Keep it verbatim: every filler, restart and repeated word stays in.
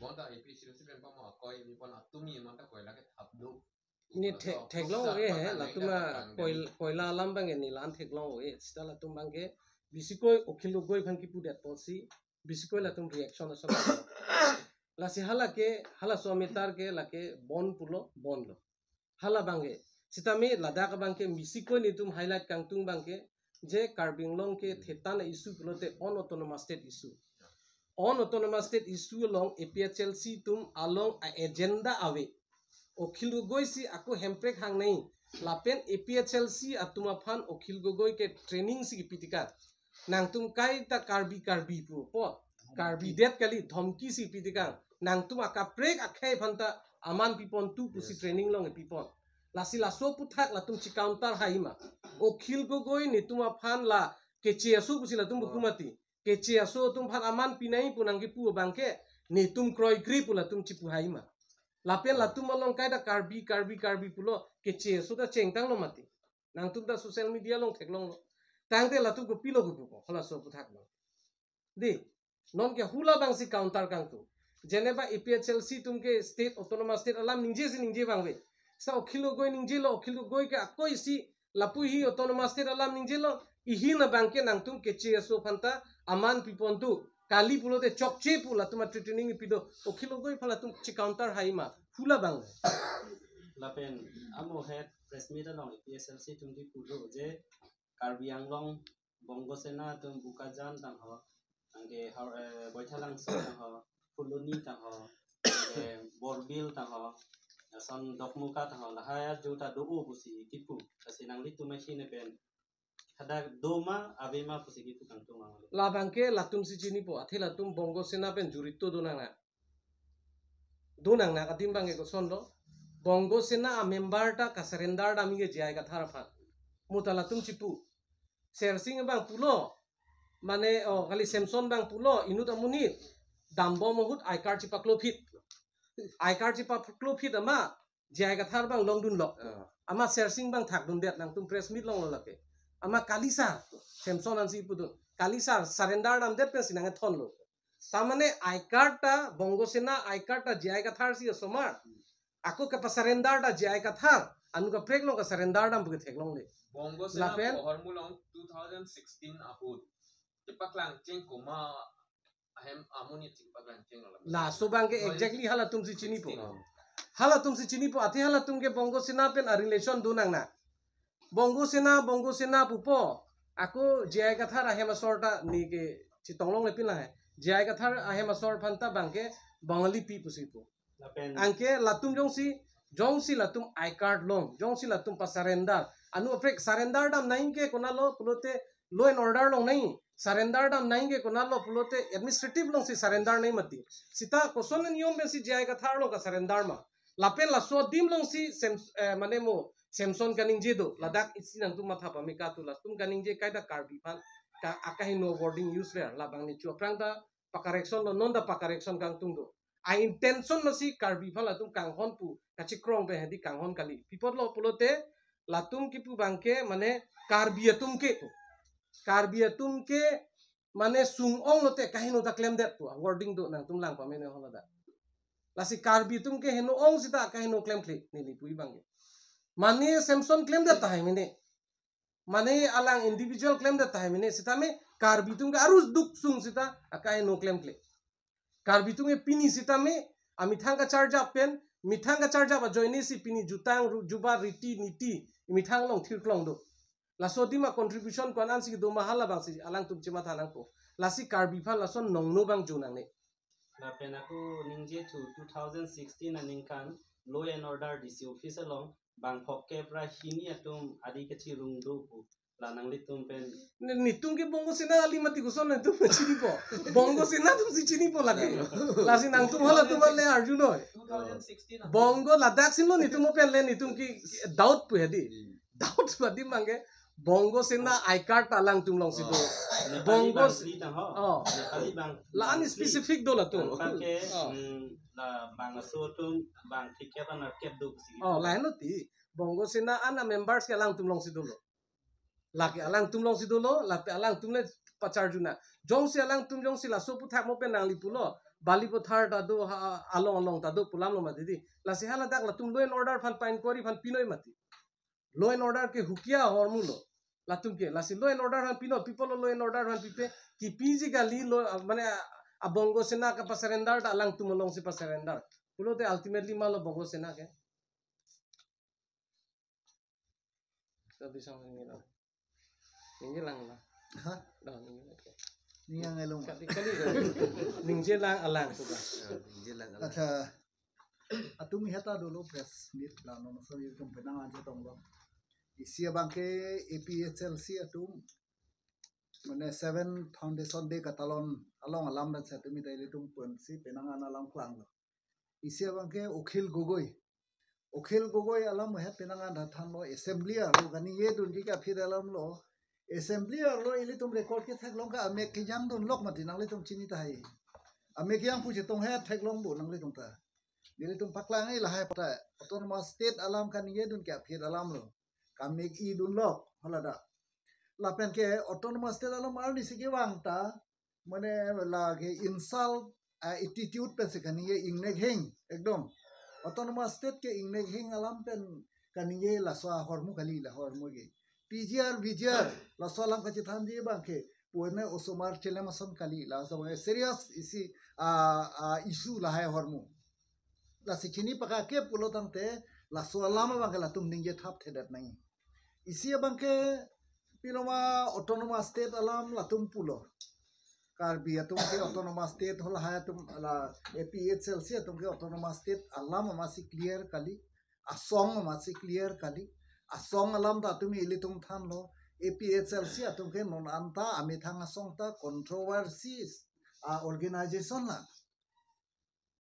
Bonta A P H L C pen pama koi mi pon atum mi manta koila ke thap do. Ne thek-, theklong ave he, latum a koil-, koila alam abang ke ne la-an theklong ave. Seta latum abang ke bisikoi Akhil Gogoi aphan kipudet apotsi bisikoi latum reaction ason. Lasi hala ke, halaso a-matter ke lake bon pulo, bon lo. Hala abang ke. Sitame ladak abang ke bisikoi netum highlight kangtung abang ke, je Karbi Anglong ke thetan a-issue pulote unautonomous state issue. Unautonomous state issue along A P H L C atum along a-agenda ave. Akhil Gogoi si ako Hemprek hangnei. Lapen A P H L C atum aphan Akhil Gogoi ke training si kipi tekang. Nangtum kaita Karbi Karbi pu apot. Karbi det kali, dhomki si pi tekang. Nangtum akaprek akhei aphanta aman pipon tu pusi, yes, training along pipon. Lasi laso aphuthak latum che-counter hai ma. Akhil Gogoi netum aphan la keche aso pusi latum, oh, buku mati. Keche aso atum aphan aman pinai pu nangkipu abang ke netum kroikre pu latum chipu hai ma. Lapen latum along kaita Karbi, Karbi, Karbi pulo, keche aso ta chengtanglo mati. Nangtum ta social media along theklonglo. Tangte latum kopilo kopupo, halaso aphuthak lo. Dei, non ke hula abang si counter kangtung. Jeneba A P H L C atum ke state, autonomous state alam ningje si ningje abang ave. Seta Akhil Gogoi ningjelo, Akhil Gogoi ke ako isi lapu hi autonomous state alam ningjelo, ihin abang ke nangtum keche aso aphanta aman pipon tu. Kali pulote chokche pu latum a-threatening pi do. Akhil Gogoi aphan latum che-counter hai ma. Hula abang. Lapen amo het press meet along A P H L C atum kipu do je Karbi Anglong Bongo Sena atum Bokajan tangho, anke Hau-, eh, Baithalangso tangho, Phuloni tangho, anke Borbil tangho, lason Dokmoka tangho, lahai ajo ta do-o pusi kipu. Lasi nanglitum ahin pen hadak do ma, ave ma pusi kipu kangtung ma? Labang ke latum si chinipo, athe latum Bongo Sena pen jurito do nang na. Do nang na, adim abang ke koson lo. Bongo Sena a-member ta ka-surrender dam ke J I Kathar aphan. Mo ta latum chipu. Sersing abang pulo. Mane, oh, kali Samson abang pulo, inut amonit dambom ahut I card chipaklo phit. I card chipaklo phit ama, J I Kathar abang longdunlo. Ah. Ama Sersing abang thakdundet, nangtum press meet longlo lake. Ama kali sar, Samson ansi pudun. Kali sar, surrender damdet pensi nangkethonlo. Tamane I card ta, Bongo Sena I card ta J I Kathar si asomar. Ako kapa-surrender ta J I Kathar. Anut kaprek along ka-surrender dam pu ke theklongle. Bongo Sena lapen pu ahormu along two thousand sixteen ahut kepaklang cheng komat ahem amonit si kepaklang chenglo. Laso abang ke exactly halatum si chinipo. Sixteen. Halatum si chinipo, athe halatum ke Bongo Sena pen a-relation do nang na. Bongo Sena, Bongo Sena pupo. Ako J I Kathar ahem asor ta ne ke chetong longle pin la he. J I Kathar ahem asor aphan ta abang ke Bongali pi pusi pu. Lapen anke latum jongsi, jongsi latum I card long, jongsi latum pa-surrender. Anut kaprek surrender dam nangji ke konatlo pulote law and order along nangji. Surrender dam nangji ke konatlo pulote administrative alongsi surrender nangji mati. Seta koson aniyom pensi J I Kathar along ka-surrender ma? Lapen laso adim alongsi Sam-, eh, mane mo Samson kaningje do, ladak isi nangtum matha pame katu, latum kaningje kaita Karbi aphan ka-, akaheno wording use ver, labang nechu aphrang ta pa-correction lo, non ta pa-correction kangtung do. A-intention masi Karbi aphan latum kanghon pu kachikrong pen hedi kanghon kali. Pi apotlo pulote latum kipu abang ke mane Karbi atum ke pu. Karbi atum ke mane sung-ong lote kaheno ta klemdet pu a-wording do, nangtum lang pame ne ho ladak. Lasi Karbi atum ke heno-ong seta kaheno klemkle, neli pu abang ke. Mane Samson klemdet tahai mene. Mane alang individual klemdet tahai mene, sitame Karbi atum ke arus duk sung seta akaheno klemkle. Karbi atum ke pini sitame amethang kacharjap pen, methang kacharjap ajoine si pini jutang ru-, juba riti niti methang along thirklong do. Laso adim a-contribution ko-an ansi kedo ma, hala abang si alangtum chematha nangpo. Lasi Karbi aphan lason nongno abang jo nangne. Lapen ako ningje thu two thousand sixteen aningkan law and order D C office along bang phokep ra hini atum adi kachirung do pu la nanglitum pen. Ne-, netum ke Bongo Sena kali mati, koson netum chinipo. Bongo Sena atum si chinipo lake. Lasi nangtum halatum le arjunoi. Two thousand sixteen. Bongo ladak sinlo netum pen le netum ke doubt pu hedi. Hmm. Doubt pu hedi abang ke Bongo Sena I card ta alangtum alongsi do. Oh. Nepali Bongo bang s-, li tang ho. Oh. Nepali bang, la-an bang li specific do latum. Bang ke, oh, hmm, la bang aso atum bang thik kep anar kep do si. Oh, lahenlo ti. Bongo Sena an a-members ke alangtum alongsi dolo. Lake alangtum alongsi dolo, lapen alangtum le pacharjuna. Jongsi alangtum jongsi laso aphuthak mo pen nangli pulo, Balipathar ta do, ha, along along ta do pu alam lo mati di. Lasi haladak latum law and order aphan pa-inquiry aphan pinoi mati. Law and order ke hukia ahormu lo. Latum ke, lasi law and order aphan pino, pi apotlo law and order aphan pipe, kipiji kali lo, mane, a Bongo Sena kapasurrender ta alangtum alongsi pasurrender. Pulote ultimately ma lo Bongo Sena ke. Sabi sang ningje lang. Ningje lang la. Ha? Dah, ningje lang. Ningje lang along. Kali, kali, kali. Ningje lang alang sudah. Ya, ningje lang alang. Accha. Atum heta dolo press meet la non so itum penang anje tonglo. Isi abangke A P H L C atum mane seven foundation day katalon along alam dan setumi ta ilitum pensi penang an alam klanglo. Isi abangke Akhil Gogoi. Akhil Gogoi alam het penang an thanlo assembly arlo kaningje dunji ke aphi alam lo. Assembly arlo ilitum record ke theklong ke amek kejang dunlok mati nanglitum chini tahai. Amek kejang pu chetong het theklong bo nanglitum ta. Ilitum paklang lahai pata autonomous state alam kaningje dun ke aphi alam lo. Kamek i dunlok haladak. Lapen ke autonomous state alam arnisi kevang ta mane lake insult, ah, attitude pensi kaningje ingnek heng ekdom. Autonomous state ke ingnek heng alam pen kaningje laso ahormu kali la ahormu ke. P G R, V G R, laso alam kachethanji abangke pune osomar chelem ason kali, laso abangke serious isi, ah, ah, issue lahai ahormu. Lasi chini pakake pulo tangte laso alam abangke latum ningje thap thedet nang. Isi abangke piloma autonomous state alam latum pulo. Karbi atum ke autonomous state ho lahai atum la A P H L C atum ke autonomous state alam amatsi clear kali. Asong amatsi clear kali. Asong alam ta atum ilitum thanlo. A P H L C atum ke non anta amethang asong ta controversies a organization la.